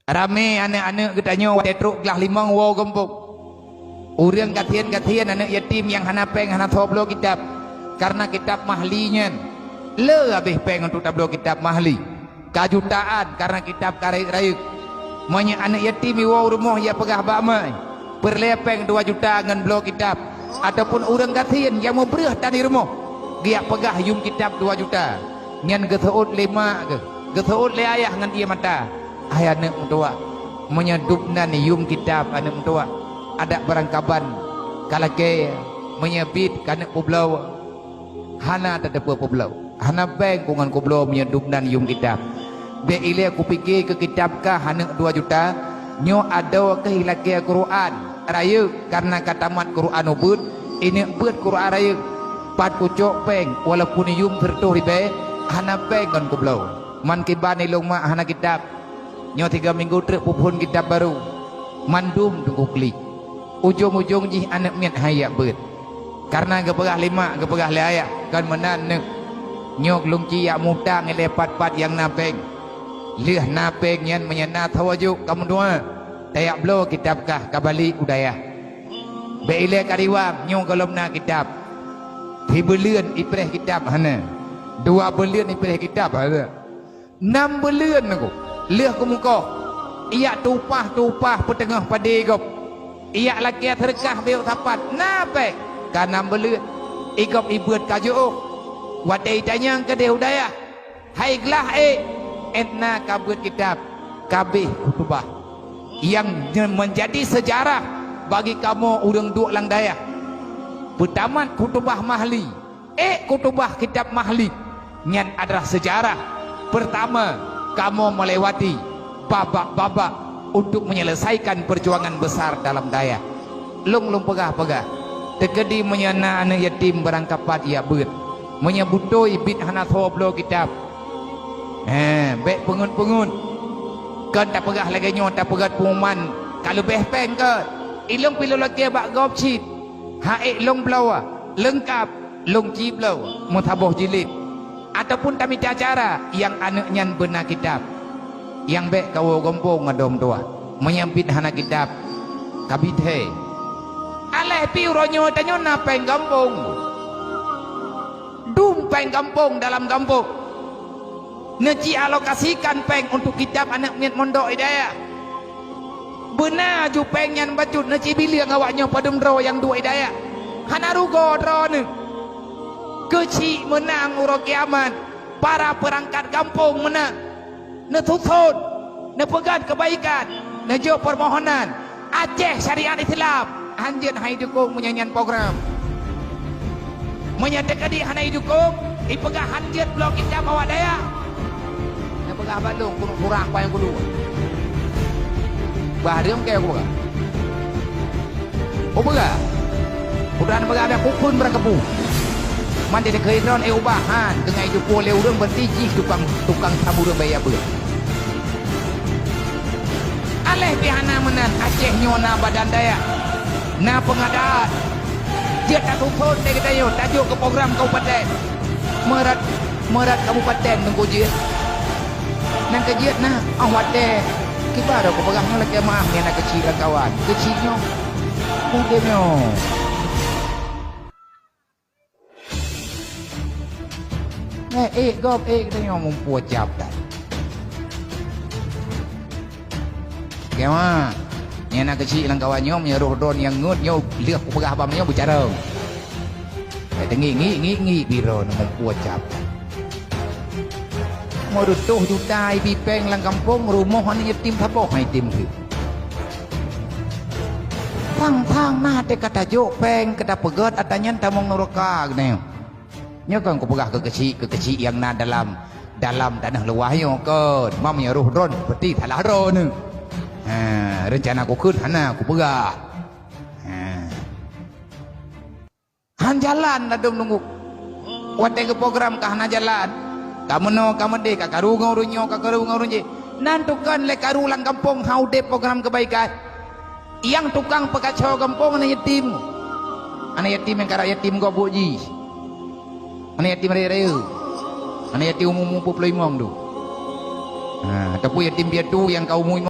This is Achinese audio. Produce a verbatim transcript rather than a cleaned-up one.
Ramé aneuk-aneuk geutanyoe watée trok glah limong woe gampông. Ureuëng gasien-gasien aneuk yatim nyang hana péng hana soe bloe kitab, kareuna kitab mahli nyan le habéh péng untuk tabloe kitab mahli. Ka jutaan kareuna kitab ka rayeuk-rayeuk. Meunyoe aneuk yatim iwoe u rumoh ya peugah bak ma, peureulée péng dua juta ngon bloe kitab, ataupun ureuëng gasien nyang mubreuh tan di rumoh, geujak peugah yum kitab dua juta, nyan geuseuôt lé mak geuh, geuseuôt lé ayah ngon ié mata. Hai aneuk meutuwah, meunyoe dub nan yum kitab aneuk meutuwah, adak barangkaban ka lakée, meunyoe biet ka aneuk peubloe, hana tateupeue peubloe. Hana péng ku ngon kubloe meunyoe dub nan yum kitab. Bék ilée kupike keu kitab kah aneuk dua juta, nyoe adoe keuh ilakée Quran rayeuk kareuna ka tamat Quran ubeuet, ineuk beuet Quran rayeuk. Pat kucok péng walaupun yum sireutôh ribée, hana péng ngon kubloe. Man kiban ilông mak hana kitab. Nyoe tiga minggu treuk peuphon kitab barô, mandum teungku klik. Ujong-ujong jih aneuk miet hai jak beuet. Kareuna geupeugah lé mak, geupeugah lé ayah, kon meunan neuk. Nyoe lôn ci jak mutang ilée pat-pat nyang na péng. Lheueh na péng nyan meunyoe na saboh jok ka meutuha, tajak bloe kitab kah ka balek u dayah. Bék ilée ka riwang nyoe gohlom na kitab. Sibuleuen ipreh kitab hana. Dua buleuen ipreh kitab hana. Nam buleuen ku lheueh keumeukoh, ijak tupah-tupah peuteungoh padé gob, ijak lakée seureukah bék sapat, na péng ka nam buleuen. Igob ibeuet ka jiôh, watée itanyong keudeh u dayah, hai glah ék, étna ka beuet kitab, ka abéh khutubah. Nyang menjadi seujarah bagi kamoe ureuëng duek lam dayah. Peutamat khutubah mahli, ék khutubah kitab mahli, nyan adalah seujarah peurtama kamoe meulewati babak-babak untuk menyelesaikan perjuangan besar dalam dayah. Lôn lôn peugah-peugah, teukeudi meunyoe na aneuk yatim barangkapat jak beuet, meunyoe beutôi biet hana soe bloe kitab, eh, bék peungeut-peungeut. Kon tapeugah lagée nyoe tapeugét pengumuman ka leubeh péng kon. Ilông pih lôn lakée bak gob cit. Ha ék lông bloe, leungkab, lông ci bloe, meusaboh jilid, ataupun tamita cara nyang aneuk nyan beuna kitab. Nyang bék kawoe gampông ngon dom tuah, meunyoe biet hana kitab, ka biet he. Aléh pih uroe nyoe tanyoe na péng gampông. Dum péng gampông dalam gampông. Neuci alokasikan péng untuk kitab aneuk miet mondok hidayah. Beuna ju péng nyan bacut neuci bileung awaknyoe padum droe nyang duek hidayah. Hana rugoe droeneuh. Keuchik meunang uroe kiamat, para peurangkat gampông meunan. Neususon, neupeugét keubaikan, neujok peumohonan. Aceh syariat Islam, hanjeuet hai dukong meunyoe nyan program. Meunyoe teukeudi hana idukong, ipeugah hanjeuet bloe kitab awak dayah. Neupeugah bak lôn keuneuk surang paih gulu. Bah deuem keu kupeugah. Kupeugah. Kudan peugah bak kukun beurakeupu. Man di dikeue droen é ubah han keu ngai jukue lé ureuëng berarti jih tukang, tukang sabureueng baya beuet. Aléh pih hana meunan, Aceh nyoe na badan dayah, na peungadaan. Jeuet tasuson lé geutanyoe tajok keu program kabupaten. Meurat, meurat kabupaten teungku jeuet. Nang keu jeuet na, óh watée kiban droe kupeugah nyoe lakée meuáh nyan na keuchik lam kawan. Keuchik nyoe, udeb nyoe. Eh, ék gob, ék geutanyoe mumpue cap that. Kiamat, nyang na keuchik lam kawan nyoe, meunyoe roh droen nyang ngeut nyoe lheueh kupeugah bak meunyoe beucarông. Eh, teungiek ngiek ngiek ngiek biro nyoe mumpue cap that. Meureutoh juta ibi péng lam gampông, rumoh aneuk yatim saboh nyang yatim keuh. Sang-sang na teuka tajok péng keu tapeugét ata nyan tamong nuraka geutanyoe. Nyoe kon kupeugah keu keuchik-keuchik nyang na dalam, dalam tanoh luwah nyoe kon. Mam nyoe roh droen peuti salah droeneuh. Ha, reuncana kukheun hana kupeugah. Ha. Han jalan ladom nunggu. Watée geuprogram ka hana jalan. Ka meunoe ka meudeh, ka karu ngon ureuëng nyoe, ka karu ngon ureuëng jih. Nan tukon lé karu lam gampông ha udeb program keubaikan. Nyang tukang peukaco gampông aneuk yatim. Aneuk yatim nyang karab yatim gob buet jih. Aneuk yatim rayeuk-rayeuk. Aneuk yatim umu-umu peuet ploh limong tu. Ha, ataupun yatim piatu nyang ka umu